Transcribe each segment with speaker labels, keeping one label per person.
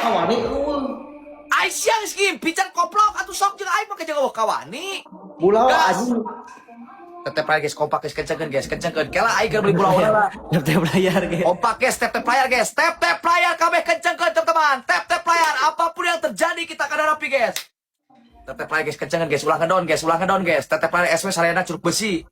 Speaker 1: Kawani euweuh.
Speaker 2: Aisyah geus ngimpi can, koplok. Atuh sok jeung aing make jeung euweuh kawani.
Speaker 1: Bulau
Speaker 2: Gas.
Speaker 1: anjing.
Speaker 2: Tap layar, guys, kompak guys, kencengkeun guys, kencengkeun. Kela aing keur beli bulau heula.
Speaker 3: Tap tap layar, guys.
Speaker 2: Kompak guys, tap tap layar guys, tap tap layar kabeh, kencengkeun teman-teman. Tap tap layar, apapun yang terjadi kita akan hadapi, guys. Tap tap layar guys, kencengkeun guys, ulah ngedown guys, ulah ngedown guys. Tap tap layar SW Sarayana curug besi.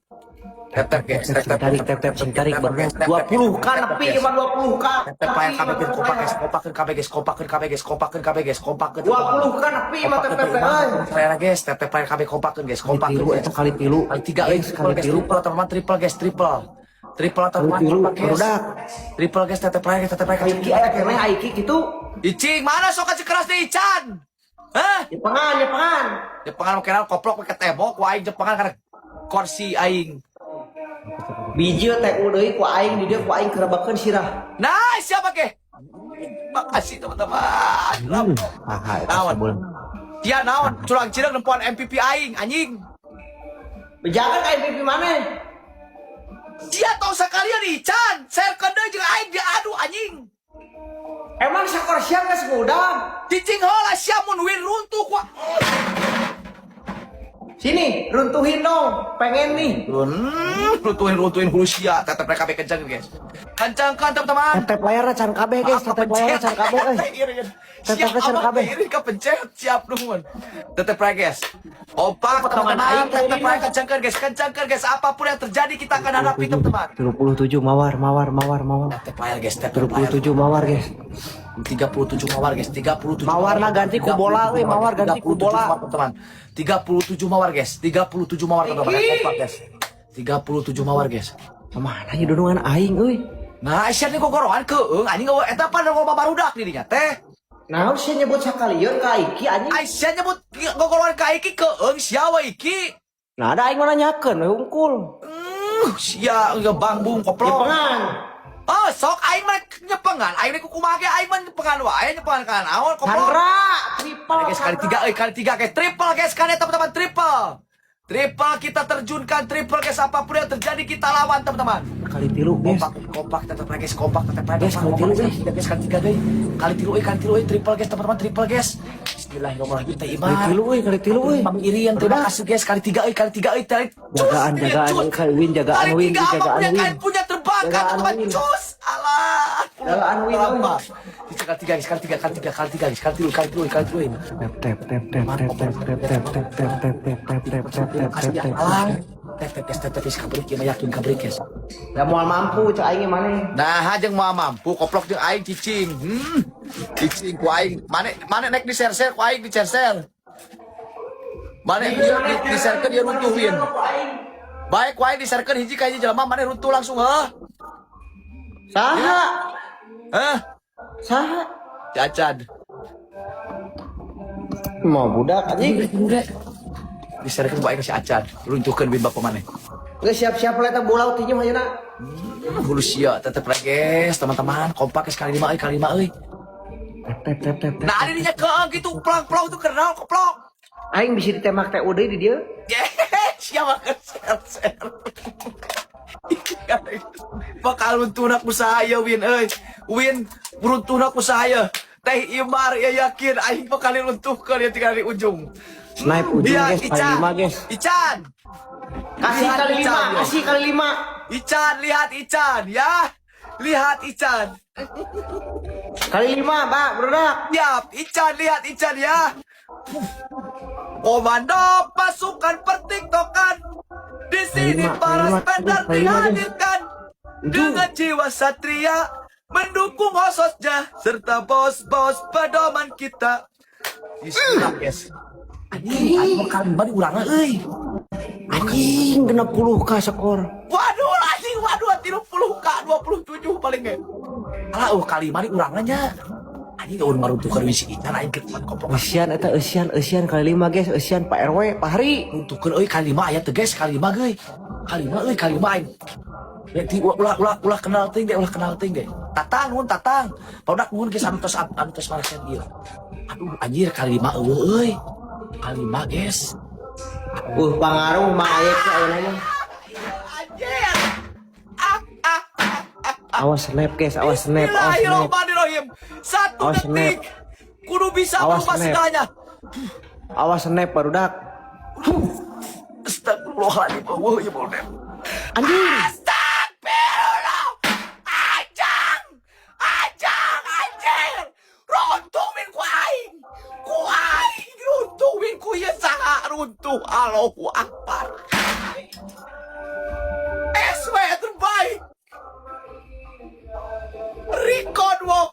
Speaker 2: Tap tap guys, tap tap.
Speaker 3: Tarik, tap tap, tarik baru.
Speaker 1: 20 k nepi mah 20 k.
Speaker 2: Tap tap layar kabeh guys, kompak guys, kompakeun kabeh guys, kompakeun kabeh guys, kompakeun kabeh guys, kompakeun.
Speaker 1: 20 k nepi mah tap tap euy.
Speaker 2: Sarayana guys, tap tap layar kabeh, kompakeun guys,
Speaker 3: Kali
Speaker 2: kompakeun
Speaker 3: tilu
Speaker 2: guys.
Speaker 3: Eta kali tilu.
Speaker 2: Kali tiga euy,
Speaker 3: Guys,
Speaker 2: triple
Speaker 3: kali
Speaker 2: guys,
Speaker 3: tilu.
Speaker 2: Triple teman-teman, triple guys, triple. Triple teman-teman,
Speaker 3: Kali tilu,
Speaker 2: kompak, guys.
Speaker 3: barudak.
Speaker 2: Triple guys, tap tap layar guys, tap tap layar.
Speaker 1: Aiki aya keneh Aiki kitu.
Speaker 2: Icing, mana sok aja keras deh Ican? Hah?
Speaker 1: Jepengan, jepengan.
Speaker 2: Jepengan mau kenal koplok pakai tembok, ku aing jepengan karena kursi aing.
Speaker 1: Biji TU deui ku aing di dieu, ku aing kerebakeun sirah.
Speaker 2: Nah, siapa ke? Makasih teman-teman.
Speaker 3: Aha, eta
Speaker 2: Naon?
Speaker 3: sabulan.
Speaker 2: Dia naon? Curang cireung nempoan MVP aing, anjing.
Speaker 1: Bejakan ka MVP mana?
Speaker 2: Dia tong sekalian Ican, share deui jeung aing diadu, anjing.
Speaker 1: Emang sakor siang geus ngudang.
Speaker 2: Cicing heula sia, mun win runtuh ku.
Speaker 1: Sini, runtuhin dong. Pengen nih.
Speaker 2: Runtuhin runtuhin hulu sia, tetep mereka kencang guys. Kencangkan teman-teman.
Speaker 3: Tap tap layar can kabeh guys, tap tap layar can kabeh euy. Tap
Speaker 2: Siap
Speaker 3: tap can
Speaker 2: amat
Speaker 3: kabeh.
Speaker 2: Ini kepencet, siap nuhun. Tetep layar guys. Kompak
Speaker 1: Potongan
Speaker 2: teman-teman,
Speaker 1: aing
Speaker 2: tetep
Speaker 1: tadi
Speaker 2: layar kencangkan guys, kencangkan guys. Apapun yang terjadi kita akan hadapi, teman-teman.
Speaker 3: 77 mawar, mawar, mawar, mawar.
Speaker 2: Tetep layar guys, tetep layar.
Speaker 3: 77 mawar, guys.
Speaker 2: 37 mawar guys, 37.
Speaker 3: Mawar lah ganti ku bola, euy, mawar ganti ku
Speaker 2: 37
Speaker 3: bola.
Speaker 2: Mawar, teman-teman. 37 mawar guys, 37 mawar teman-teman. Kompak guys. 37 mawar guys.
Speaker 3: Kemana ya dudungan aing euy?
Speaker 2: Nah, Aisyah ini gogoroan keung anjing euweuh eta pan loba barudak dirinya teh.
Speaker 1: Naon sih nyebut sakalian ka Iki anjing?
Speaker 2: Aisyah nyebut gogoroan ka Iki, keung sia we Iki.
Speaker 3: Nah, ada aing mana nyakeun we hungkul.
Speaker 2: Sia ngebangbung koplok.
Speaker 1: Jepengan.
Speaker 2: Oh, sok aing mah nyepengan, aing rek kumaha ge aing mah nyepengan wae, nyepengan ka naon koplok.
Speaker 1: Chandra, triple.
Speaker 2: Guys, kali tiga, eh, kali tiga, guys, triple guys, kali teman-teman, triple. Triple kita terjunkan, triple guys, apapun yang terjadi kita lawan, teman-teman.
Speaker 3: Kali tilu, guys.
Speaker 2: Kompak, kompak, tetap guys, kompak, tetap guys,
Speaker 3: Guys, kali
Speaker 2: kompak,
Speaker 3: tilu,
Speaker 2: guys,
Speaker 3: guys.
Speaker 2: kali tiga guys, kali tiga guys, kali tilu, eh, kali tilu, eh, triple guys, teman-teman, triple guys. Bismillahirrahmanirrahim, teh
Speaker 3: Kali
Speaker 2: Iman.
Speaker 3: tilu euy, kali tilu euy.
Speaker 2: Bang Irian, terima kasih guys, kali tiga, eh, kali tiga, eh, kali cus,
Speaker 3: Jagaan,
Speaker 2: ini
Speaker 3: jagaan,
Speaker 2: cus.
Speaker 3: euy, kali win, jagaan
Speaker 2: Kali
Speaker 3: win,
Speaker 2: tiga,
Speaker 3: jagaan
Speaker 2: apapun yang
Speaker 3: win.
Speaker 2: kalian punya terbakar,
Speaker 3: Jagaan
Speaker 2: teman-teman,
Speaker 3: win.
Speaker 2: cus, alah.
Speaker 1: Jagaan win,
Speaker 2: Berapa? Kali tiga guys, kali tiga, kali tiga, kali tiga guys, kali tilu, kali tilu, kali tilu ini.
Speaker 3: Tap tap tap tap tap tap tap tap tap tap tap tap tap tap tap tap tap tap.
Speaker 2: Alang. Tap tap guys, tap tap guys, kabrik ya, yakin kabrik guys.
Speaker 1: Da moal mampu cek aing mana?
Speaker 2: Nah, jeung moal mampu koplok jeung aing cicing. Cicing ku aing. Mane mane naik di share-share ku aing di share-share. Mane dia di share dia runtuhin. Baik ku aing di share hiji ka hiji jelema, mane runtuh langsung heuh.
Speaker 1: Saha?
Speaker 2: Hah?
Speaker 1: Saha?
Speaker 2: Cacan.
Speaker 1: Mau budak anjing.
Speaker 2: Di share ku aing ka si Acan. Runtuhkeun win bapak maneh.
Speaker 1: Geus siap-siap lah eta bola tinju ayeuna.
Speaker 2: Hulu sia tetep lagi guys, teman-teman. Kompak guys, kali lima euy, kali lima euy.
Speaker 3: Tap tap tap tap tap.
Speaker 2: Nah, ada dinya ke gitu plong-plong itu kenal koplok.
Speaker 1: Aing bisa ditembak TU deui di dieu.
Speaker 2: Siapa ke share share. Bakal runtuhna ku saya win euy. Win runtuhna ku saya. Teh Imar ya yakin aing bakal runtuhkeun ya tinggal di ujung.
Speaker 3: Snipe ujung
Speaker 2: Iya,
Speaker 3: guys, kali
Speaker 2: Ican.
Speaker 3: lima guys.
Speaker 2: Ican.
Speaker 1: Kasih
Speaker 2: Lihat
Speaker 1: kali
Speaker 2: Ican,
Speaker 1: lima,
Speaker 2: yo.
Speaker 1: Kasih kali lima.
Speaker 2: Ican, lihat Ican ya. Lihat Ican.
Speaker 1: Kali lima, Pak, brodak.
Speaker 2: Siap, Ican, lihat Ican ya. Komando pasukan pertiktokan. Di sini
Speaker 3: Lima,
Speaker 2: para
Speaker 3: lima,
Speaker 2: spender
Speaker 3: kali lima, guys.
Speaker 2: dihadirkan dengan jiwa satria mendukung hososnya serta bos-bos pedoman kita. Bismillah, guys. Anjing, aing kali lima diurangna euy.
Speaker 3: Anjing, 60K skor.
Speaker 2: Waduh, anjing, waduh, 30 k 27 paling ge. Alah, kali lima diurangna nya. Anjing euweuh ngaruntuhkeun si Ican aing keur koplok.
Speaker 3: Eusian eta eusian eusian kali lima guys, eusian Pak RW, Pak Hari.
Speaker 2: Runtuhkeun euy kali lima aya teu guys, kali lima euy. Kali lima euy, kali lima aing. Berarti ulah ulah ulah kenal teuing deh, ulah kenal teuing deh. Tatang nuhun tatang. Produk nuhun guys anu tos maresen ieu. Aduh anjir kali lima euweuh euy. Kali lima guys.
Speaker 1: Pangaruh Mang Ayek teh ayeuna mah.
Speaker 2: Anjir. Ah ah ah ah.
Speaker 3: Awas snap guys, awas snap, awas snap.
Speaker 2: Bismillahirrahmanirrahim. Satu
Speaker 3: Awas
Speaker 2: detik.
Speaker 3: Snap.
Speaker 2: kudu bisa
Speaker 1: Awas,
Speaker 2: merubah
Speaker 1: Nep.
Speaker 2: segalanya.
Speaker 1: Awas snap barudak.
Speaker 2: Astagfirullahaladzim. Oh, ya boleh.
Speaker 1: Anjing.
Speaker 2: Astagfirullah. Ajang. Ajang anjir. Runtuh win ku aing. Ku aing runtuh win ku ieu saha runtuh. Allahu Akbar. SW terbaik. Recon Walk.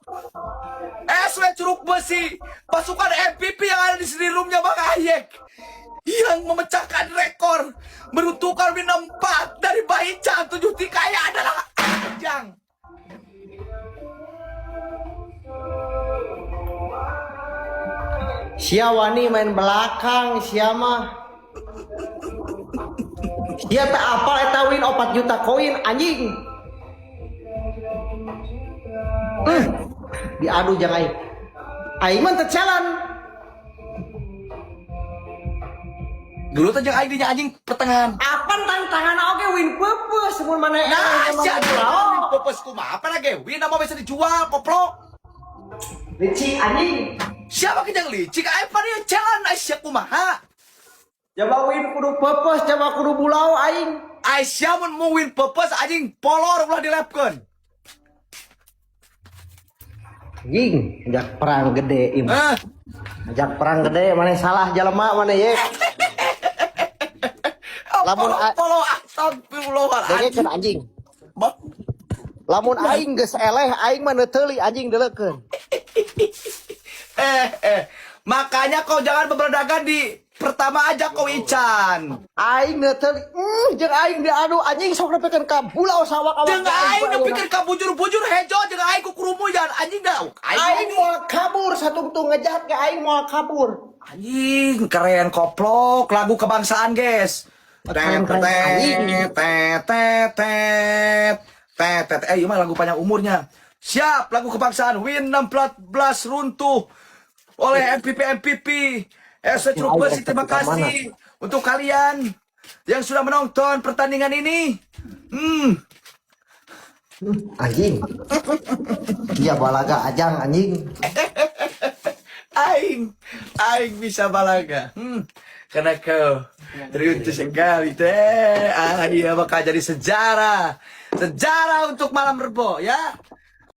Speaker 2: SW Curug Besi. Pasukan MVP yang ada di sini roomnya Bang Ayek. Yang memecahkan rekor. Meruntuhkan win 4 dari Baicang 7 Tikaya adalah Ajang.
Speaker 1: Sia wani main belakang sia mah. Sia tak apal eta win 4 juta koin anjing. Diadu jangan aing. Aing mah teu jalan.
Speaker 2: Dulu tuh jeung aing dinya anjing pertengahan.
Speaker 1: Apan tantangan oge win peupeus mun mana
Speaker 2: Nah,
Speaker 1: emang
Speaker 2: sia
Speaker 1: jual.
Speaker 2: pepes kumaha apa lagi? Win nama bisa dijual, koplok.
Speaker 1: Licik anjing.
Speaker 2: Siapa kejang licik? Aing pada jalan Aisyah kumaha?
Speaker 1: Coba win kudu peupeus, coba kudu bulau aing.
Speaker 2: Aisyah mun mau win pepes anjing polor ulah dilepkeun.
Speaker 1: Anjing, ngajak perang gede im.
Speaker 2: Eh,
Speaker 1: Ngajak perang gede mana salah jelema mana ye. Lamun
Speaker 2: polo polo astagfirullahaladzim.
Speaker 1: Dengekeun anjing.
Speaker 2: Ba-
Speaker 1: Lamun aing geus eleh aing mah neuteuli anjing deuleukeun.
Speaker 2: Eh, eh. Makanya kau jangan berdagang di pertama aja kau Ican.
Speaker 1: Aing neuteuli, jeung aing diadu anjing sok nepikeun ka bulau sawak awak.
Speaker 2: Jeung aing nepikeun ka bujur-bujur hejo jeung aing ku kurumuyan anjing dah.
Speaker 1: Aing
Speaker 2: Aing
Speaker 1: moal kabur satungtung ngejahat ke aing moal kabur.
Speaker 2: anjing keren koplok lagu kebangsaan guys. Tet
Speaker 1: Keren, keren,
Speaker 2: tet tet tet tet tet tet eh ieu mah lagu panjang umurnya. Siap lagu kebangsaan Win 16 runtuh oleh MPP MPP. SW Curug Besi terima kasih untuk kalian yang sudah menonton pertandingan ini. Hmm.
Speaker 1: Anjing. Iya balaga ajang anjing.
Speaker 2: Aing, aing bisa balaga. Karena kau teruntus sekali teh. Ah, iya bakal jadi sejarah. Sejarah untuk malam Rebo ya.